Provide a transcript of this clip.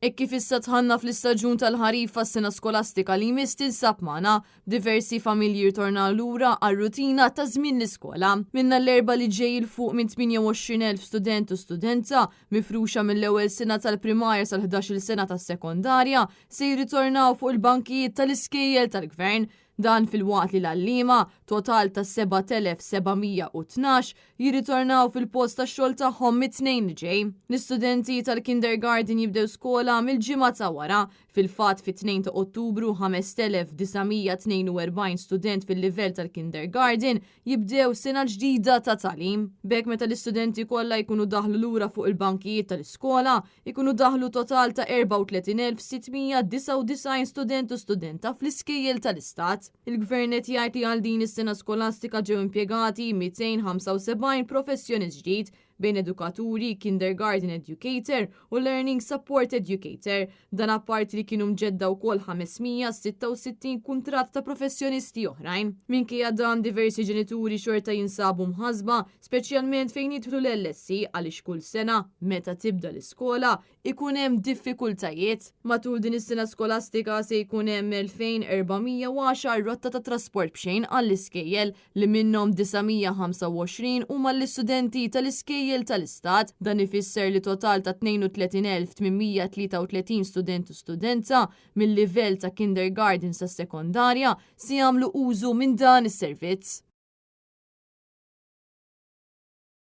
Hekk kif issa dħalna fl-istaġun tal-ħarifa s-sena skolastika li jmiss tinsab magħna, diversi familji jirtornaw lura għar-rutina ta' żmien l-iskola. Minn nhar l-Erbgħa li ġej 'il fuq minn 28,000 student u studenta, mifruxa mill-ewwel sena tal-primarja sal-ħdax-il sena tas-sekondarja, se jirritornaw fuq il-bankijiet tal-iskejjel tal-Gvern. Dan filwaqt li l-għalliema, total ta' 7,712, jirritornaw fil-post tax-xogħol tagħhom mit-Tnejn li ġej. L-istudenti tal-kindergarten jibdew skola mill-ġimgħa ta' wara. Fil-fatt fit-2 ta' Ottubru 5,942 student fil-livell tal-kindergarten jibdew sena ġdida ta' tagħlim. B'hekk meta l-istudenti kollha jkunu daħlu lura fuq il-bankijiet tal-iskola, ikunu daħlu total ta' 34,699 student u studenta fl-iskejjel tal-Istat. Il-Gvern qed jgħid li għal din is-sena skolastika ġew impjegati 275 professjonist ġdid bejn edukaturi, kindergarten educator u learning support educator. Dan apparti li kienu mġedda wkoll 566 kuntratt ta' professjonisti oħrajn. Minkejja dan diversi ġenituri xorta jinsabu mħassba, speċjalment fejn jidħlu l-LSE għaliex kull sena meta tibda l-iskola ikun hemm diffikultajiet. Matul din is-sena skolastika se jkun hemm 2,410 rotta ta' trasport b'xejn għall-iskejjel li minnhom 925 huma l-istudenti tal-iskejjel tal-Istat. Dan ifisser li total ta' 32,833 student u studenta mill-livell ta' kindergarten sas-sekondarja se jagħmlu użu minn dan is-servizz.